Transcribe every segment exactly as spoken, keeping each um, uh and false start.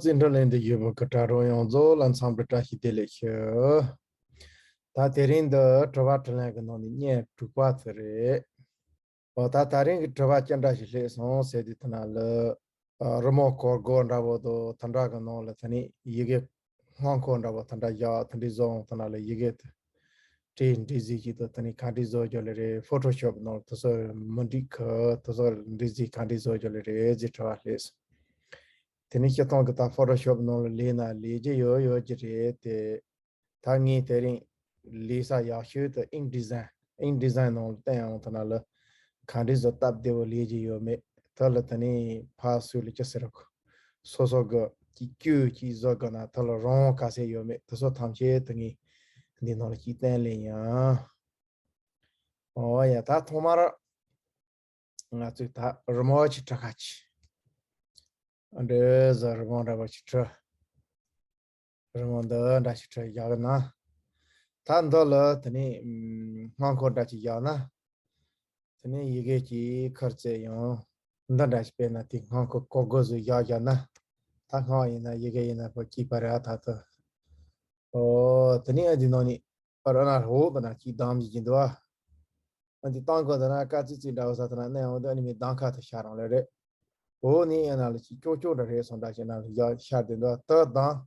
འཛིན་གྲྭ་ལས་འདི་ཡོད་པའི་གྲྭ་རོགས་ཡོངས་རྫོགས་ལ་འཚམས་འདྲི་བཀྲ་ཤིས་བདེ་ལེགས་ཞུ། ད་དེ་རིང་འདི་དྲི་བ་དྲིས་ལན་གྱི་ནང་ནས་བརྙན་དྲུག་པ་དེ་རེད། འོ་ད་དེ་རིང་གི་དྲི་བ་ཅི་འདྲ་ཞིག་སླེབས་སོང་ཟེར་དུས་དེ་ན་ལ། ཨ། རི་མོ་གོར་གོར་འདྲ་བོ་དང་དེ་འདྲ་གི་ནང་ལ་དེ་ནས་ཡི་གེ་སྔགས་འཁོར་འདྲ་བོ་དེ་འདྲ་བཞག་དེ་འདྲའི་བཟོ་འོང་དེ་ན་ལ་ཡི་གེ་དེ་བྲིས་འབྲི་རྩིས་ཅིག་དང་དེ་ནས་ག་འདྲའི་བཟོ་རྒྱུ་ལེ་རེད། ཕོ་ཊོ་ཤོབ་ནང་ལ་དེ་ཚོ་མི་འགྲིག་གི། དེ་ཚོ་འབྲི་རྩིས་ག་འདྲའི་བཟོ་རྒྱུ་ལེ་རེད་ཟེར་དྲི་བ་སླེབས་སོང་། དེ་ནས་སྤྱིར་བཏང་གི་ད་ཕོ་ཊོ་ཤོབ་ནང་ལ་ལས་ན་ལས་རྒྱུ་ཡོད་ཡོད་ཀྱི་རེད་དེ། ད་ངས་དེ་རིང་ལས་ས་ཡག་ཤོས་དེ་ཨིན་ཌི་ཛའིན། ཨིན་ཌི་ཛའིན་ནང་ལ་བསྟན་ཡོང་དེ་ན་ལ་ག་འདྲའི་བཟོ་སྟབས་བདེ་བོ་ལས་ཀྱི་ཡོད་མེད་དེ་ལ་དེ་ནས་ཕར་ཚུར་ལ་ཅི་ཟེར་རོ། སོ་སོ་གི་ཅིག་བཅོས་ཅིག་བཟོ་དགོས་ན་དེ་ལ་རང་དབང་ག་ཚད་ཡོད་མེད་དེ་ཚོ་ཐམས་ཅད་དེ་ངས་འདི་ནང་ལ་ཅིག་བསྟན་ལེ་ཡིན། འོ་ཡ། ད་ཐོག་མར་ང་ཚོས་ད་རི་མོ་ཅིག་འབྲི་ག་ཅིག་འདྲེ་ཟ་རི་མོ་འདྲ་བ་ཅིག་འབྲི། རི་མོ་འདི་འདྲ་ཞིག་འབྲི་བཞག་ན། ད་འདི་ལ་དེ་ནས་ཨམ། སྔགས་འཁོར་འདྲ་ཅིག་བཞག་ན། དེ་ནས་ཡི་གེ་ཅིག་ཁར་བཙལ་ཡང་འདི་འདྲ་ཞིག་དཔེར་ན་དེ་སྔགས་འཁོར་གོ་དགོས་ཟིག་བཞག་བཞག་ན། ད་སྔགས་ཡིན་ན་ཡི་གེ་ཡིན་ན་ཕར་གཅིག་པ་རེད་ད་ལྟ། ཨོ་དེ་ནས་ཨ་འདི་ནང་ནས། ཨ་ར་ན་འོག་དེ་ན་ཅིག་གདངས་མི་གྱིན་འདུག་ཨ། ཨ་འདི་བཏང་གོ་དེ་ན་དཀའ་ཙི་ཙི་འདྲ་བོ་ས་དེ་ན་གནས་འོང་དུ་ཨ་ནི་མི་གདངས་ཁ་དེ་ཤར་རང་ལེ་རེད། འོག་ནི་ཨ་ན་ལ་ཅིག་ཀྱོག་ཀྱོག་འདྲ་རེད་སོང་འདྲ་ཞིག་ན་ལ་ཡ་ཤར་དེ་འདུག་ཨ། ད་གདངས་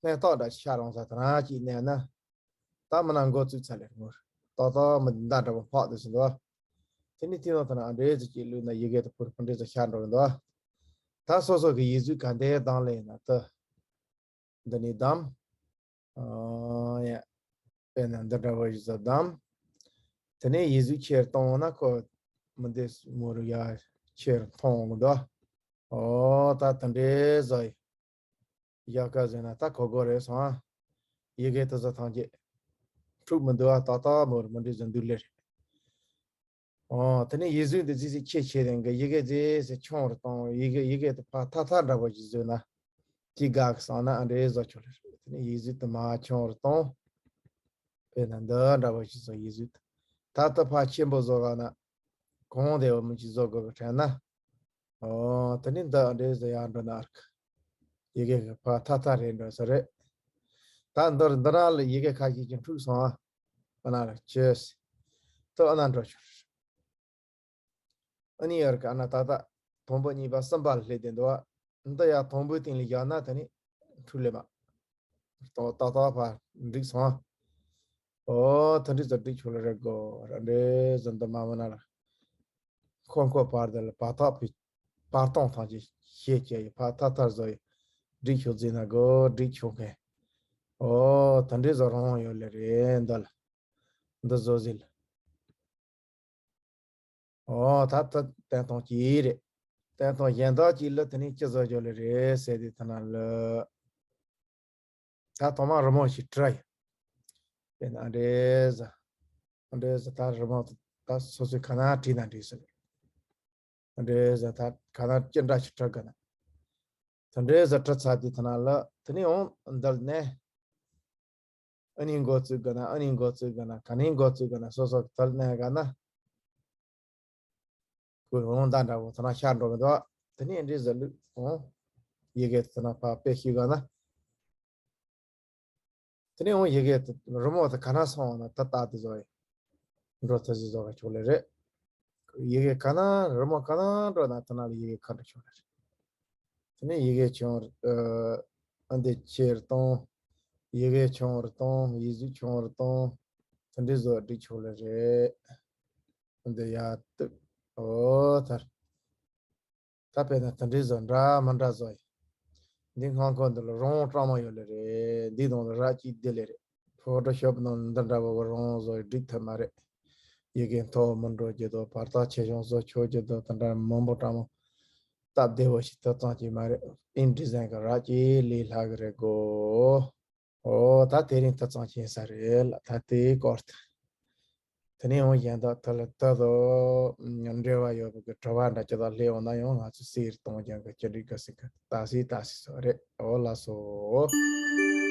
གནས་རྟགས་འདྲ་ཤར་རང་ས་དེ་ན་ཅིག་གནས་ན། ད་མི་ན་འགོ་བཙུགས་ཚར་ལེ་ངོར་ཏག་ཏག་མི་འདི་འདྲ་འདྲ་བོ་འཕགས་དེ་སོང་འདུག་ཨ། དེ་ནི་དེ་ནང་དེ་ན་ཨ་འདྲེ་ཙི་ཅིག་བླུགས་ན་ཡི་གེ་དེ་ཕུར་ཕུར་འདྲེ་ཙི་ཤར་འགྲོ་གི་འདུག་ཨ། ད་སོ་སོ་གི་ཡིག་གཟུགས་ག་འདྲའི་གདངས་ལེ་ཡིན་ན་ད། འདི་ནི་གདངས། ཨ་ཡ། དཔེར་ན་འདི་འདྲ་བ་ཞིག་བཟོ་གདངས། དེ་ནས་ཡིག་གཟུགས་ཆེར་གཏོང་ན་ཁོ་མི་འདི་མོ་རུ་ཡ་ཆེར་མཐོང་འོང་གི་འདུག་ཨོ་ད་དེ་འདྲའི་བཟོ་ཡི། ཡག་ག་ཟེར་ན་ད་གོ་གོ་རེད་སོང་ཨ། ཡི་གེ་དེ་ཚོ་ཐམས་ཅད་འཁྲུག་མི་འདུག་ཨ། ཏག་ཏག་མོ་རུ་མི་འདི་བཟོ་འདུག་ལེ་རེད། ཨོ་དེ་ནས་ཡིག་གཟུགས་འདི་ཙི་ཙི་ཆེ་ཆེ་རེད་གི། ཡི་གེ་ཙི་ཙི་ཆུང་རུ་གཏོང་། ཡི་གེ་ཡི་གེ་དེ་ཕར་ཐག་ཐག་འདྲ་པོ་ཞིག་བཟོས་ན་ཅི་དགའ་གི་བསམ་ན་ཨ་འདྲའི་བཟོ་ཆོག་ལེ་རེད། དེ་ནས་ཡིག་གཟུགས་དེ་མར་ཆུང་རུ་གཏོང་། དཔེར་ན་འདི་འདྲ་པོ་ཞིག་བཟོ། ཡིག་གཟུགས་དེ་ད་ལྟ་ཕར་ཆེན་པོ་བཟོ་ག་ན་གོང་དེ་བ་མི་ཅིག་བཟོ་དགོས་གི་དྲན་ན། ཨོ་དེ་ནས་འདི་ཨ་འདྲའི་བཟོ་ཡག་འགྲོ་ན་ཨར་གི། ཡི་གེ་གི་ཕར་ཐག་ཐག་རེད་འགྲོ་ས་རེད། ད་འདིར་འདི་རང་ལ་ཡི་གེ་ཁ་ཤས་ཀྱི་འཁྲུག་སོང་ཨ། ཨ་ན་ལ་ཅེས། ཏོ་ཨ་ན་འགྲོ་ཆོག་ཨ་ནི་ཡར་ག་ཨ་ན་ཏག་ཏག་དང་པོ་གཉིས་པ་གསུམ་པ་ལ་སླེབས་བསྡད་འདུག་ཨ། འདི་ཡང་དང་པོའི་སྟེང་ལ་བཞག་ན་དེ་ནི་འཁྲུག་ལེ་མ། ཏོ་ཏག་ཏག་ཕར་འགྲིག་སོང་ཨ། ཨོ་དེ་འདྲའི་ཚོ་འགྲིག་ཆོག་ལེ་རེད་གོ། ར་འདྲའི་ཚོ་འདི་མ་མ་ན་ལ། ཁོ་ཁོ་བར་དེ་ལ་བར་ཐག་ཕི་བར་སྟོང་ཐང་ཅིག་ཤེས་བྱས་ཡི་ཕར་ཐར་ཐར་བཟོ་ཡི་སྒྲིག་ཆོག་ཟེར་ན་གོ་སྒྲིག་ཆོག་མཁན། ཨོ་ད་འདྲའི་བཟོ་རང་ཡོད་ལེ་རེད་འདི་ལ། འདི་བཟོ་ཟིན་ལ། ཨོ་ད་ད་བསྟན་སྟངས་ཅིག་རེད། བསྟན་སྟངས་གཞན་དག་ཅིག་ལ་དེ་ནས་ཅི་བཟོ་རྒྱུ་ལེ་རེད་ཟེར་དུས་ཐ་ན་ལ། ད་ཐོག་མར་རི་མོ་ཞིག་བྲི་ཡ། དཔེར་ན་ཨ་འདྲས་ཟ། ཨ་འདྲས་ཟ་ད་རི་མོ་ད་སོ་སོའི་ཁ་ན་བྲིས་ན་འགྲིག་ཟེར། ཨ་འདྲས་ཟ་ད་ཁ་ན་ཅི་འདྲ་ཞིག་བྲི་དགོས་ན། ད་འདྲས་ཟ་བྲི་ཚར་དུས་ཐ་ན་ལ་དེ་ནས་འོང་འདི་ལ་ནས། ཨ་ནི་འགོ་བཙུགས་དགོས་ན་ཨ་ནི་འགོ་བཙུགས་དགོས་ན་ག་ནས་འགོ་བཙུགས་དགོས་ན་སོ་སོ་གི་དེ་ལ་ནས་ག་ན། ཁོས་འོང་ད་འདྲ་བོ་ཐ་ན་ཤར་འགྲོ་མི་འདུག་དེ་ནས་འདྲི་ཟེར་ལུགས་འོང་། ཡི་གེ་དེ་ན་ཕར་དཔེ་ཤིག་ག་ན། དེ་ནས་འོང་ཡི་གེ་དེ་རི་མོ་དེ་ག་ན་སོང་བ་ན་ད་ལྟ་དེ་བཟོ་ཡི། འགྲོ་ཐུ་ཟི་བཟོ་ག་ཆོག་ལེ་རེད། ཡི་གེ་ག་ན་རི་མོ་ག་ན་འགྲོ་ན་དེ་ན་ལ་ཡི་གེ་ག་འགྲོ་ཆོག་ལེ་རེད། དེ་ནས་ཡི་གེ་ཆུང་རུ། ཨ་འདི་ཆེ་རུ་གཏོང་། ཡི་གེ་ཆུང་རུ་གཏོང་། ཡིག་གཟུགས་ཆུང་རུ་གཏོང་། དེ་འདྲའི་བཟོ་སྒྲིག་ཆོག་ལེ་རེད། འདི་ཡར་གཏུབ། ཨོ་ཐར། ད་དཔེར་ན་དེ་འདྲའི་བཟོ་འདྲ་མི་འདྲ་བཟོ་ཡི། འདི་སྔགས་འཁོར་འདི་ལ་རང་དབང་གྲངས་མང་ཡོད་ལེ་རེད། འདི་དང་ལ་རག་གཅིག་བསྡད་ལེ་རེད། ཕོ་ཊོ་ཤོབ་ནང་འདི་འདྲ་བ་བོ་རང་བཟོ་ཡི་སྒྲིག་ཐུབ་མ་རེད། ཡི་གེ་མཐོ་མི་འགྲོ་རྒྱུ་དང་བར་ཐག་ཆེ་ཆུང་བཟོ་ཆོག་རྒྱུ་དང་དེ་འདྲ་མང་པོ་གྲངས་མང་སྟབས་བདེ་བོ་ཞིག་ཐུབ་ཙང་གཅིག་མ་རེད། ཨིན་ཌི་ཛའིན་གི་རག་གཅིག་ལས་སླ་གི་རེད་གོ། ཨོ་ད་དེ་རིང་ཐུབ་ཙང་ཅན་ས་རེད་ལ་ད་དེའི་སྐོར་དུ། དེ་ནས་འོང་གཞན་དག་དེ་ལ་ད་དོ་འབྲེལ་བ་ཡོད་པའི་གི་དྲི་བ་འདྲ་ཅི་དག་སླེབས་འོང་ན་ཡང་ང་ཚོ་སེར་གཏོང་རྒྱུ་གི་ཅི་འགྲིག་གི་སྲིད་གི་ད་སི་ད་སི་སོ་རེད། ཨོ་ལགས་སོ།